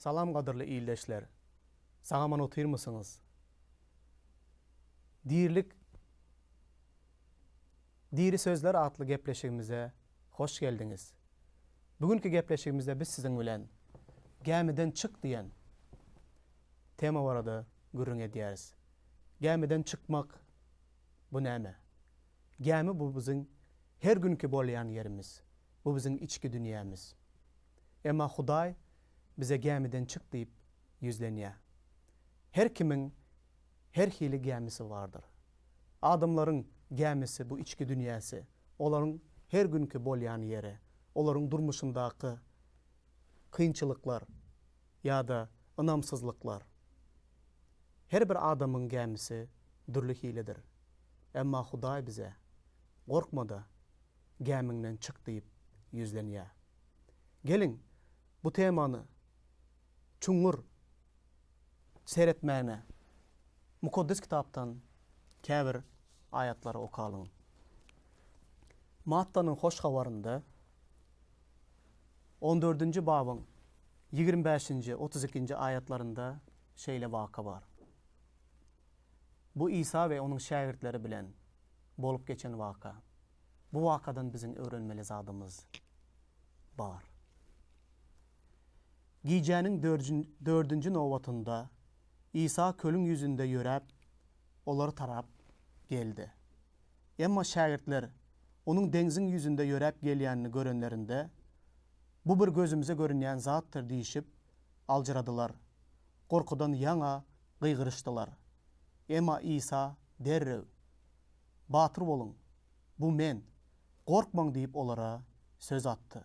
Salam gadyrly ildeşler. Sag-aman otyrmysyňyz? Dirilik Diri sözler atly gepleşigimize hoş geldiňiz. Bu günki gepleşigimizde biz siziň bilen Gämiden çyk diýen tema barada gürrüň edýäris. Gämiden çykmak bu näme? Gämi bu biziň her günki bolýan ýerimiz. Bu biziň içki dünýämiz. Emma Hudaý bize gämiden çyk diýip ýüzlenýär. Her kimiň her hili gämisi bardyr. Adamlaryň gämisi bu içki dünýäsi, olaryň her günki bolýan ýeri, olaryň durmuşyndaky kynçylyklar ýa-da ynamsyzlyklar. Her bir adamyň gämisi dürli hilidir. Emma Hudaý bize, Gorkma-da, gämiňden çyk diýip ýüzlenýär. Geliň, bu temany çuňňur seretmäne Mukaddes Kitapdan käbir aýatlary okalyň. Mattanyň Hoş Habarynda on dördünji babyň 25-nji, 32-nji aýatlarynda şeýle waka bar. Bu Isa we onuň şägirtleri bilen bolup geçen waka. Bu wakadan biziň öwrenmeli zadymyz bar. Gijäniň dördünji nobatynda Isa kölüň ýüzünde ýöräp, olara tarap geldi. Emma şägirtler Onuň deňziň ýüzünde ýöräp gelýänini görenlerinde, Bu bir gözümize görünýän zatdyr diýşip, aljyradylar. Gorkudan ýaňa gygyryşdylar. Emma Isa derrew, Batyr boluň, bu Men, gorkmaň diýip olara söz atdy.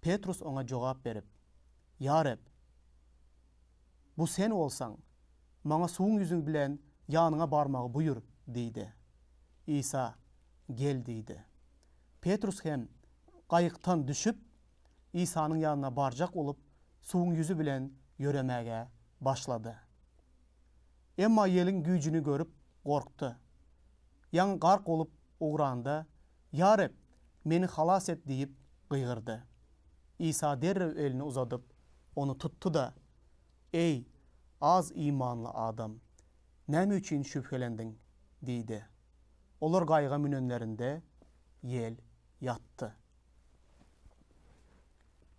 Petrus oňa jogap berip, Ýa Reb, bu Sen bolsaň, maňa suwuň ýüzi bilen ýanyňa barmagy buýur diýdi. Isa, Gel diýdi. Petrus hem gaýykdan düşüp, Isanyň ýanyna barjak bolup, suwuň ýüzi bilen ýöremäge başlady. Emma ýeliň güýjüni görüp, gorkdy. Ýaňy gark bolup ugranda, Ýa Reb, meni halas et diýip gygyrdy. Isa derrew elini uzadyp, ony tutdy-da, Eý, az imanly adam, näme üçin şübhelendiň? diýdi. Olar gaýyga münenlerinde, ýel ýatdy.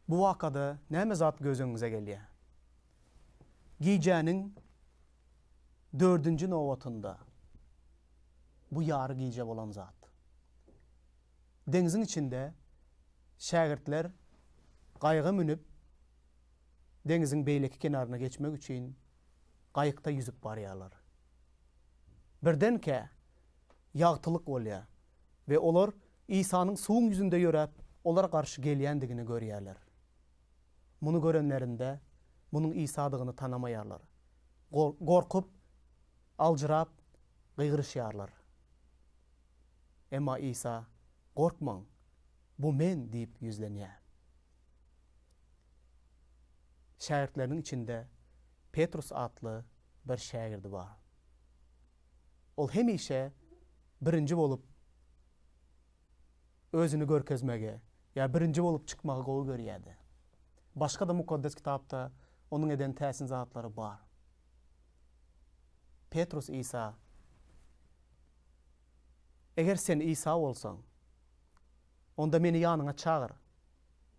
Bu wakada näme zat göz öňüňize gelýär? Gijäniň dördünji nobatynda, bu ýary gije bolan zat. Deňziň içinde şägirtler gaýyga münüp, deňziň beýleki kenaryna geçmek üçin gaýykda ýüzüp barýarlar. Birdenkä ýagtylyk bolýar we olar Isanyň suwuň ýüzünde ýöräp, olara garşy gelýändigini görýärler. Muny görenlerinde, munuň Isadygyny tanamaýarlar. Gorkup, aljyrap, gygyryşýarlar. Emma Isa, Gorkmaň, bu Men diýip ýüzlenýär. Şägirtleriniň içinde Petrus atly bir şägirdi bar. Ol hemişe birinji bolup özüni görkezmegi ýa birinji bolup çykmagy gowy görýärdi. Başga-da Mukaddes Kitapda onuň eden täsin zatlary bar. Petrus Isa, Eger sen Isa bolsaň, onda meni ýanyňa çagyr.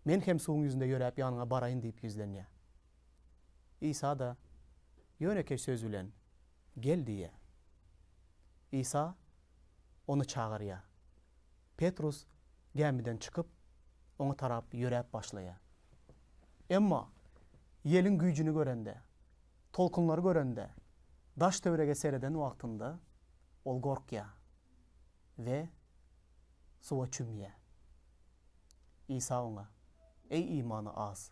Men hem suwuň ýüzünde ýöräp ýanyňa baraýyn diýip ýüzlenýär. Isa-da ýönekeý söz bilen, Gel diýýär. Isa ony çagyrýar. Petrus gämiden çykyp, oňa tarap ýöräp başlaýar. Emma ýeliň güýjüni görende, tolkunlary görende, daş-töwerege sereden wagtynda ol gorkýar we suwa çümýär. Isa oňa, Eý imany az!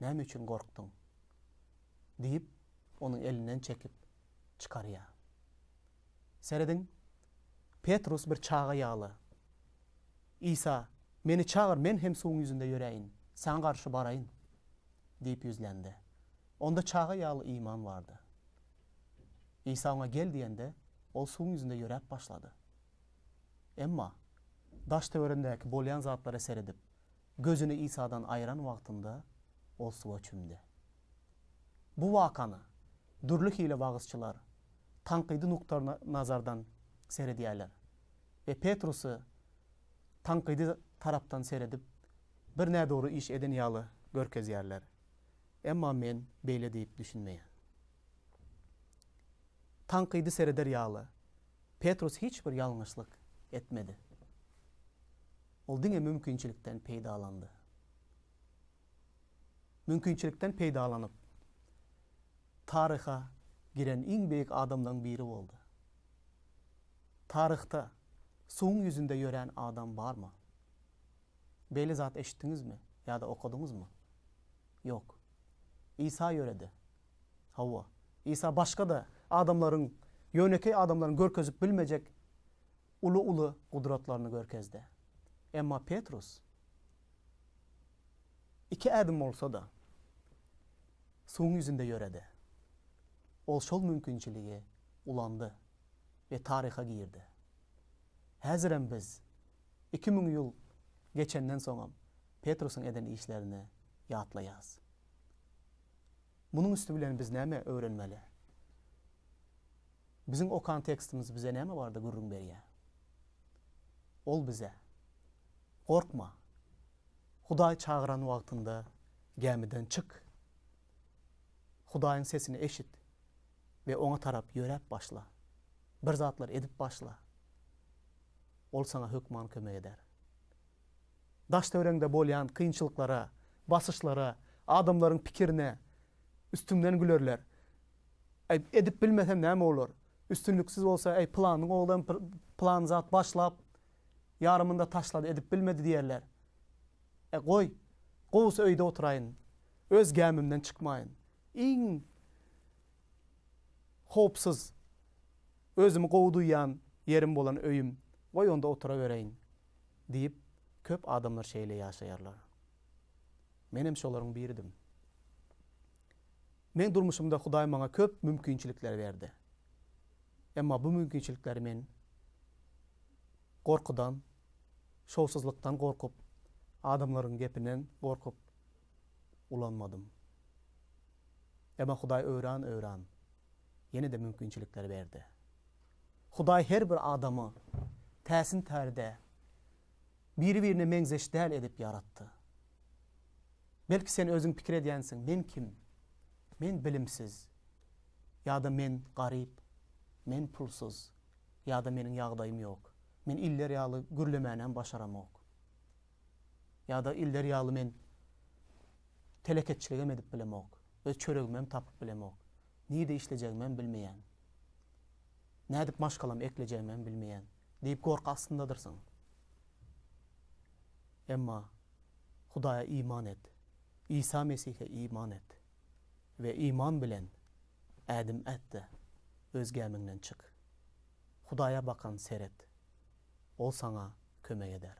Näme üçin gorkduň? diýip, onuň elinden çekip çykarýar. Serediň, Petrus bir çaga ýaly, Isa, meni çagyr, men hem suwuň ýüzünde ýöräýin, Saňa garşy baraýyn diýip ýüzlendi. Onda çaga ýaly iman bardy. Isa oňa gel diýende, ol suwuň ýüzünde ýöräp başlady. Emma daş-töweregindäki bolýan zatlara seredip, gözüni Isadan aýran wagtynda. Ol suwa çümdi. Bu wakany dürli hili wagyzçylar tankydy nukdaýnazardan seredýärler we Petrusy tankydy tarapdan seredip, bir nädogry iş eden ýaly görkezýärler. Emma men beýle diýip düşünmeýän. Tankydy sereder ýaly, Petrus hiç bir ýalňyşlyk etmedi. Ol diňe mümkinçilikden peýdalandy. Mümkinçilikden peýdalanyp, taryha giren iň beýik adamlaryň biri boldy. Taryhda suwuň ýüzünde ýörän adam barmy? Beýle zat eşitdiňizmi ýa-da okadyňyzmy? Ýok. Isa ýöredi. Hawa, Isa başga-da adamlaryň, ýönekeý adamlaryň görkezip bilmejek uly-uly gudratlaryny görkezdi. Emma Petrus iki ädim bolsa-da, suwuň ýüzünde ýöredi. Ol şol mümkinçiligi ulandy we taryha girdi. Häzirem biz 2000 ýyl geçenden soňam Petrusyň eden işlerini ýatlaýarys. Munuň üsti bilen biz näme öwrenmeli? Biziň okan tekstimiz bize näme barada gürrüň berýär? Ol bize, Gorkma! Hudaý çagyran wagtyňda gämiden çyk. Hudaýyň sesini eşit we Oňa tarap ýöräp başla. Bir zatlar edip başla. Ol saňa hökman kömek eder. Daş-töweregiňde bolýan kynçylyklara, basyşlara, adamlaryň pikirine üstüňden gülerler. Äý, edip bilmesem näme bolar? Üstünliksiz bolsa, äý, pylanyň oglam pylan zat başlap, ýarymynda taşlady, edip bilmedi diýerler. Äý, goý, gowusy öýde oturaýyn. Öz gämimden çykmaýyn. Iň howpsuz, özümi gowy duýýan ýerim bolan öýüm, goý onda oturabereýin diýip, köp adamlar şeýle ýaşaýarlar. Menem şolaryň biridim. Meň durmuşymda Hudaý maňa köp mümkinçilikleri berdi. Emma bu mümkinçilikleri men gorkudan, şowsuzlykdan gorkup, adamlaryň gepinden gorkup ulanmadym. Emma Hudaý öwran-öwran ýene-de mümkinçilikleri berdi. Hudaý her bir adamy täsin tärde, biri-birine meňzeş däl edip ýaratdy. Belki sen özüň pikir edýänsiň, men kim? Men bilimsiz. Ýa-da men garyp, men pulsuz, ýa-da meniň ýagdaýym ýok. Men iller ýaly gürlemänem başaramok. Ýa-da iller ýaly men telekeçiligem edip bilemok. Öz çöregimem tapyp bilemok. Nirde işlejegimem bilmeýän. Nädip maşgalamy eklejegimem bilmeýän diýip gorky astyndadyrsyň. Emma Hudaýa iman et. Isa Mesihe iman et we iman bilen ädim ät-de, öz gämiňden çyk. Hudaýa bakan seret. Ol saňa kömek eder.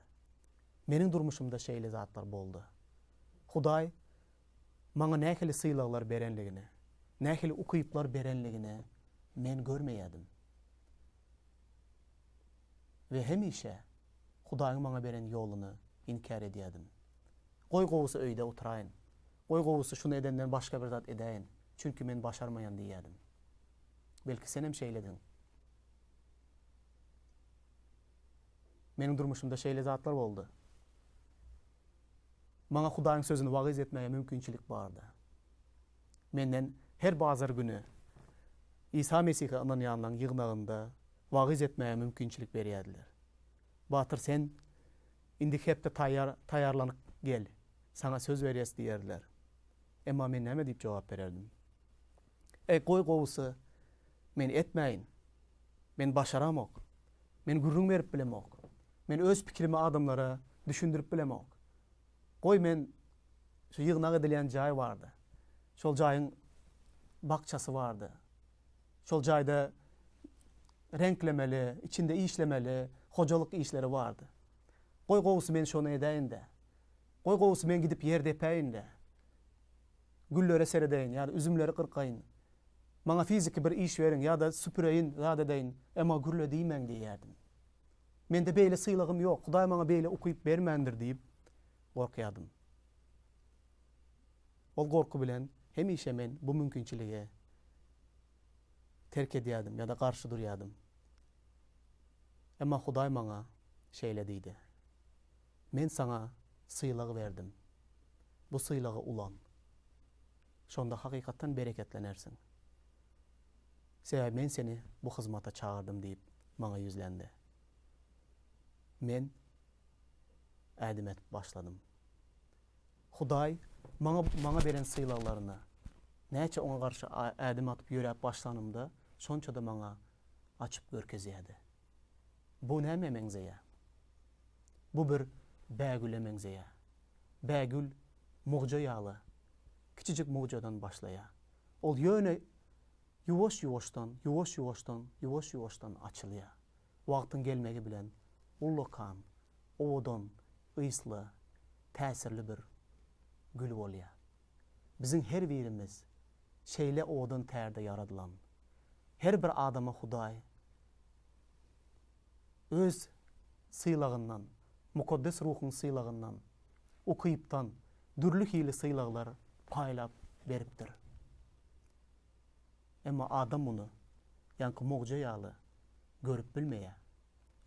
Meniň durmuşymda şeýle zatlar boldy. Hudaý maňa nähili sylaglar berenligini, nähili ukyplar berenligini men görmeýärdim. We hemişe Hudaýyň maňa beren ýoluny inkär edýärdim. Goý gowusy öýde oturaýyn. Goý gowusy şuny edenden başga bir zat edäýin, çünki men başarmaýan diýýärdim. Belki senem şeýlediň. Meniň durmuşymda şeýle zatlar boldy. Maňa Hudaýyň sözüni wagyz etmäge mümkinçilik bardy. Menden her bazar güni Isa Mesihe ynanýanlaryň ýygnagynda wagyz etmäge mümkinçilik berýärdiler. Batyr sen indiki hepde taýýar taýýarlanyp gel, saňa söz berýäs diýerdiler. Emma men näme diýip jogap bererdim? Eý, goý gowusy, men etmäýin. Men başaramok. Men gürrüň berip bilemok. Men öz pikirimi adamlara düşündirip bilemok. Goý men şu ýygnak edilýän jaý bardy. Şol jaýyň bakçasy bardy. Şol jaýda reňklemeli, içinde işlemeli hojalyk işleri bardy. Goý gowusy men şony edäýin-dä. Goý gowusy men gidip ýer depäýin-dä. Güllere seredeýin ýa-da üzümleri gyrkaýyn. Maňa fiziki bir iş beriň ýa-da süpüreýin, zat edeýin, emma gürle diýmäň diýýärdim. Mende beýle sylagym ýok, Hudaý maňa beýle ukyp bermändir diýip gorkýardym. Ol gorky bilen hemişe men bu mümkinçiligi terk edýärdim ýa-da garşy durýardym. Emma Hudaý maňa şeýle diýdi, Men saňa sylag berdim. Bu sylagy ulan. Şonda hakykatdan bereketlenersiň. Sebäbi men seni bu hyzmata çagyrdym diýip, maňa ýüzlendi. Men ädim ädip başladym. Hudaý maňa maňa beren sylaglaryny näçe oňa garşy ädim atyp ýöräp başlanymda, şonça-da maňa açyp görkezýärdi. Bu nämä meňzeýär? Bu bir bägüle meňzeýär. Bägül mugyja ýaly, kiçijik mugyjadan başlaýar. Ol ýöne ýuwaş-ýuwaşdan, ýuwaş-ýuwaşdan, ýuwaş-ýuwaşdan açylýar. Wagtyň gelmegi bilen ullakan, owadan, ysly, täsirli bir gül bolýar. Biziň her birimiz şeýle owadan tärde ýaradylan. Her bir adama Hudaý Öz sylagyndan, Mukaddes Ruhuň sylagyndan, ukypdan dürli hili sylaglar paýlap beripdir. Emma adam muny ýaňky mugyja ýaly görüp bilmeýär.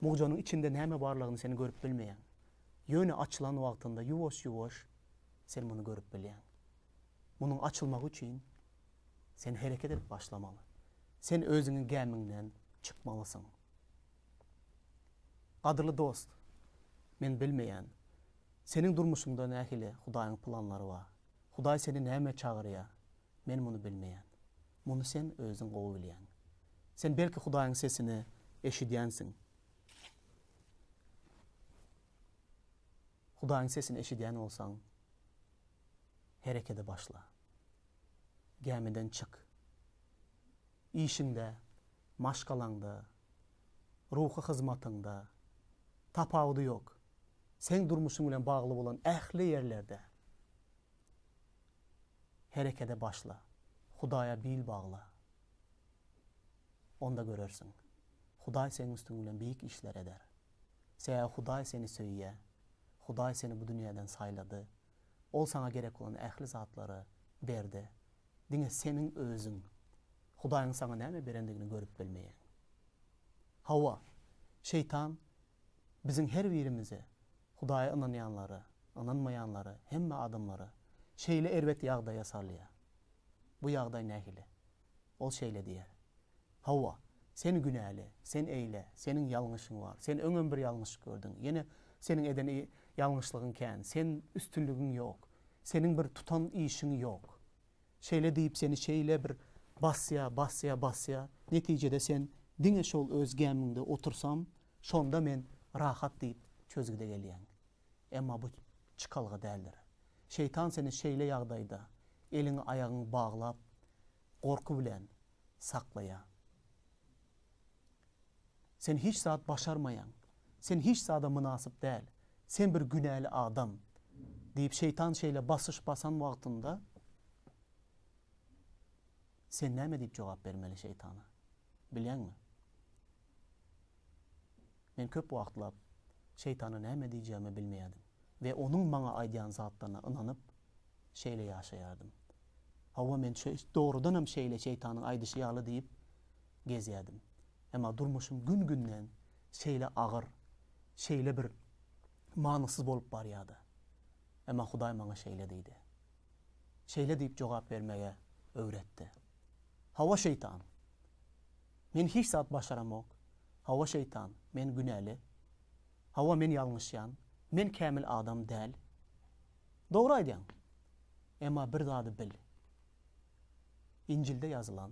Mugjanyň içinde näme barlygyny sen görüp bilmeýäň. Ýöne açylan wagtynda ýuwaş-ýuwaş sen muny görüp bilýäň. Munuň açylmagy üçin sen hereket edip başlamaly. Sen özüňiň gämiňden çykmalysyň. Gadyrly dost, men bilmeýän, seniň durmuşyňda nähili Hudaýyň planlary bar? Hudaý seni nämä çagyrýar? Men muny bilmeýän. Muny sen özüň gowy bilýäň. Sen belki Hudaýyň sesini eşidýänsiň. Hudaýyň sesini eşidýän bolsaň, herekede başla. Gämiden çyk. Işiňde, maşgalaňda, ruhy hyzmatyňda, tapawudy ýok, seň durmuşyň bilen bagly bolan ähli ýerlerde herekede başla, Hudaýa bil bagla. Onda görersiň, Hudaý seniň üstüň bilen beýik işler eder. Sebäbi Hudaý seni söýýär. Hudaý seni bu dünýäden saýlady. Ol saňa gerek bolan ähli zatlary berdi. Diňe seniň özüň Hudaýyň saňa näme berendigini görüp bilmeýäň. Hawa, şeýtan biziň her birimizi, Hudaýa ynanýanlary, ynanmaýanlary, hemme adamlary şeýle erbet ýagdaýa salýar. Bu ýagdaý nähili? Ol şeýle diýýär, Hawa, sen günäli, sen eýle, seniň ýalňyşyň bar, sen öňem bir ýalňyş gördüň, ýene seniň eden ýalňyşlygyň kän, sen üstünligiň ýok, seniň bir tutan işiň ýok. Şeýle diýip seni şeýle bir basýar, basýar, basýar, netijede sen diňe şol öz gämiňde otursam, şonda men rahat diýip çözgüde gelýäň. Emma bu çykalga däldir. Şeýtan seni şeýle ýagdaýda eliňi-aýagyňy baglap, gorky bilen saklaýar. Sen hiç zat başarmaýaň. Sen hiç zada mynasyp däl. Sen bir günäli adam diýip şeýtan şeýle basyş basan wagtynda sen näme diýip jogap bermeli şeýtana? Bilýäňmi? Men köp wagtlap şeýtana näme diýjegimi bilmeýärdim we onuň maňa aýdýan zatlaryna ynanyp şeýle ýaşaýardym. Hawa men dogrudanam şeýle şeýtanyň aýdyşy ýaly diýip gezýärdim. Emma durmuşym gün-günden şeýle agyr, şeýle bir manysyz bolup barýardy. Emma Hudaý maňa şeýle diýdi. Şeýle diýip jogap bermegi öwretdi. Hawa şeýtan! Men hiç zat başaramok. Hawa şeýtan, men günäli. Hawa men ýalňyşýan. Men kämil adam däl. Dogry aýdýaň. Emma bir zady bil. Injilde ýazylan,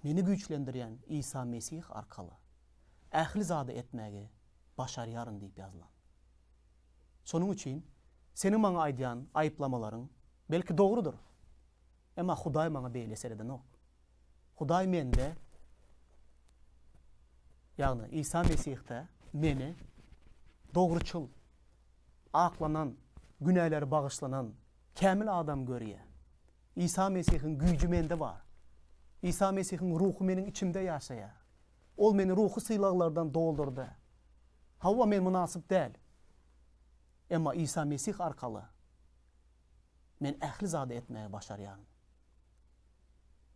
Meni güýçlendirýän Isa Mesih arkaly ähli zady etmäge başarýaryn diýip ýazylan. Şonuň üçin seniň maňa aýdýan aýyplamalaryň belki dogrudyr. Emma Hudaý maňa beýle seredenok. Hudaý mende, ýagny Isa Mesihde meni dogruçyl, aklanan, günäleri bagyşlanan kämil adam görýär. Isa Mesihiň güýji mende bar. Isa Mesihiň Ruhy meniň içimde ýaşaýar. Ol meni ruhy sylaglardan doldurdy. Hawa, men mynasyp däl. Emma Isa Mesih arkaly. Men ähli zady etmäge başarýaryn.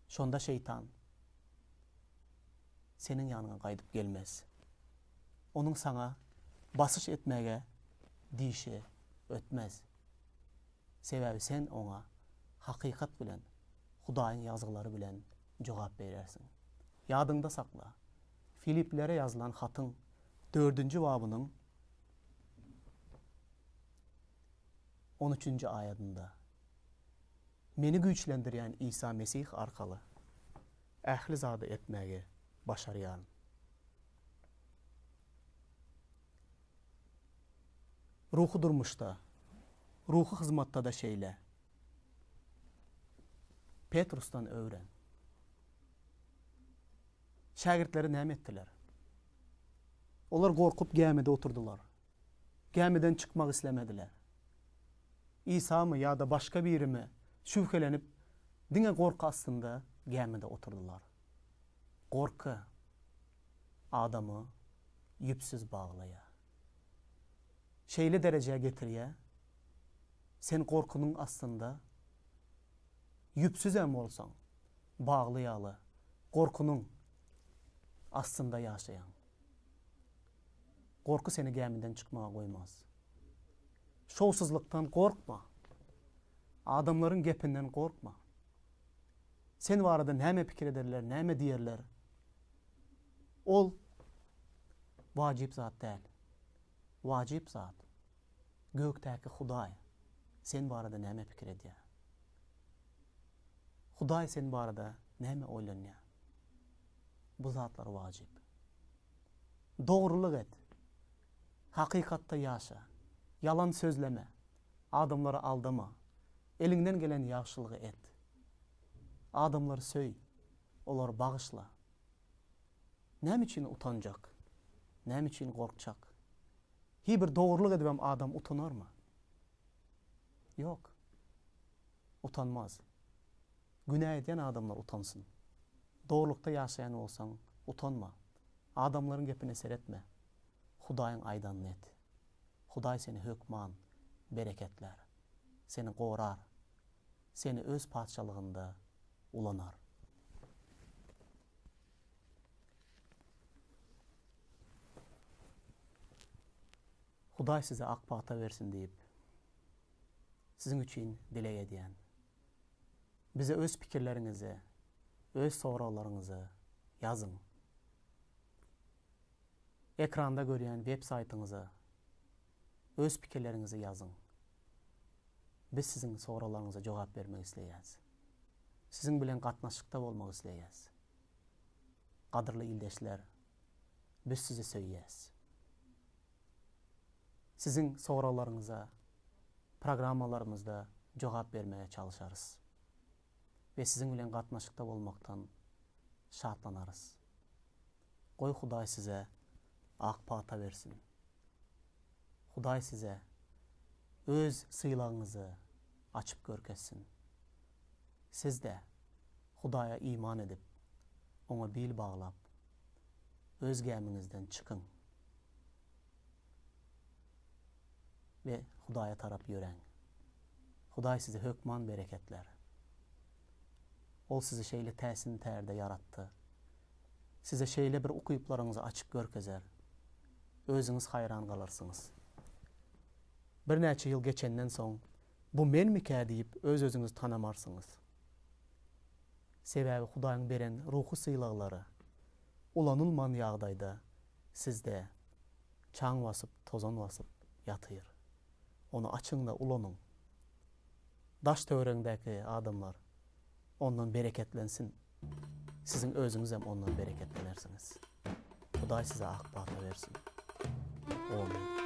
Şonda şeýtan seniň ýanyňa gaýdyp gelmez. Onuň saňa basyş etmäge dişi ötmez. Sebäbi sen oňa hakykat bilen, Hudaýyň ýazgylary bilen jogap berersiň. Ýadyňda sakla, Filiplere ýazylan hatyň dördünji babynyň on üçünji aýadynda, Meni güýçlendirýän Isa Mesih arkaly ähli zady etmäge başarýaryn. Ruhy durmuşda, ruhy hyzmatda-da şeýle. Petrusdan öwren. Şägirtleri näme etdiler? Olar gorkup gämide oturdylar. Gämiden çykmak islemediler. Isamy ýa-da başga birimi şübhelenip, diňe gorky astynda gämide oturdylar. Gorky adamy ýüpsüz baglaýar. Şeýle derejä getirýär, sen gorkynyň astynda ýüpsüzem bolsaň, bagly ýaly gorkynyň astynda ýaşaýaň. Gorky seni gämiden çykmaga goýmaz. Şowsuzlykdan gorkma. Adamlaryň gepinden gorkma. Sen barada näme pikir ederler, näme diýerler? Ol wajyp zat däl. Wajyp zat, gökdäki Hudaý sen barada näme pikir edýär? Hudaý sen barada näme oýlanýar? Bu zatlar wajyp. Dogrulyk et. Hakykatda ýaşa. Ýalan sözleme. Adamlary aldama. Eliňden gelen ýagşylygy et. Adamlary söý. Olary bagyşla. Näme üçin utanjak? Näme üçin gorkjak? Hi bir dogrulyk edibem adam utanarmy? Ýok. Utanmaz. Günä edýän adamlar utansyn. Dogrulykda ýaşaýan bolsaň, utanma. Adamlaryň gepine seretme. Hudaýyň aýdanyny et. Hudaý seni hökman bereketlär. Seni gorar. Seni öz patyşalygynda ulanar. Hudaý size ak pata bersin diýip, siziň üçin dileg edýän. Bize öz pikirleriňizi, öz soraglaryňyzy ýazyň. Ekranda görýän web saýtyňyza öz pikirleriňizi ýazyň. Biz siziň soraglaryňyza jogap bermek isleýäs. Siziň bilen gatnaşykda bolmak isleýäs. Gadyrly ildeşler, biz sizi söýýäs. Siziň soraglaryňyza programmalarymyzda jogap bermäge çalyşarys we siziň bilen gatnaşykda bolmakdan şatlanarys. Goý Hudaý size ak pata bersin. Hudaý size öz sylagyňyzy açyp görkezsin. Siz-de Hudaýa iman edip, Oňa bil baglap, öz gämiňizden çykyň we Hudaýa tarap ýöräň. Hudaý sizi hökman bereketlär. Ol sizi şeýle täsin tärde ýaratdy. Size şeýle bir ukyplaryňyzy açyp görkezer. Özüňiz haýran galarsyňyz. Birnäçe ýyl geçenden soň, bu menmikä diýip öz-özüňizi tanamarsyňyz. Sebäbi Hudaýyň beren ruhy sylaglary ulanylman ýagdaýda sizde çaň basyp, tozan basyp ýatyr. Ony açyň-da ulanyň. Daş-töweregiňdäki adamlar ondan bereketlensin. Siziň özüňizem ondan bereketlenersiňiz. Hudaý size ak pata bersin. Omyn.